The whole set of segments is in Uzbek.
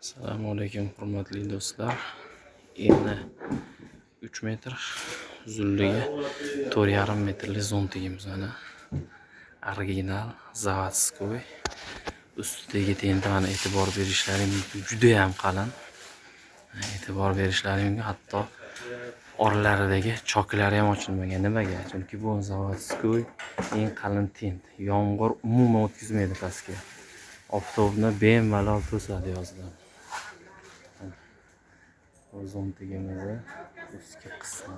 Assalomu alaykum, hurmatli do'stlar. Eni 3 metr, uzunligi 4,5 metrli zontigimiz mana. Original, заводской. Ustidagi tenti mana, e'tibor berishlari mumkin, juda ham qalin. E'tibor berishlari mumkin, hatto oralaridagi choklari ham ochilmagan. Nimaga? Chunki bu заводской eng qalin tent. Yomg'ir umuman o'tkazmaydi pastga. Oftobni bemalol to'sadi yozda. Bu zontigimizni ustki qismi.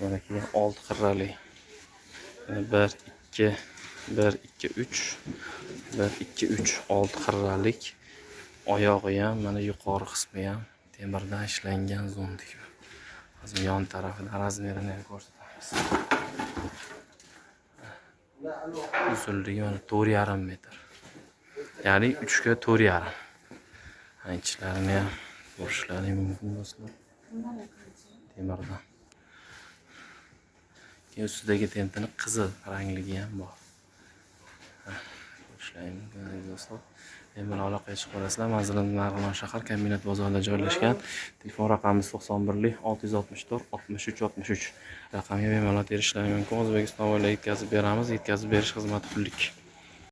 Mana keyin 6 qirrali. 1 2 1 2 3 1 2 3 6 qirralik. Oyog'i ham, mana yuqori qismi ham temirdan ishlangan zontik. Hozir yon tarafidan razmerini ham ko'rsatamiz. Uzunligi mana 4,5 metr. Ya'ni 3 ga 4,5. Ichlarini ham ko'rishlari mumkin, do'stlar. Temirdan. Keyin ustidagi tentini qizil rangligi ham bor. Ko'rishlari mumkin, aziz do'stlar. Bemalol aloqaga chiqib olasizlar. Manzilimiz Marg'ilon shahar, Kombinat bozorida joylashgan. Telefon raqamimiz 91 664 63 63 raqamga bemalol terishlari mumkin. O'zbekiston bo'ylab yetkazib beramiz. Yetkazib berish xizmati pullik.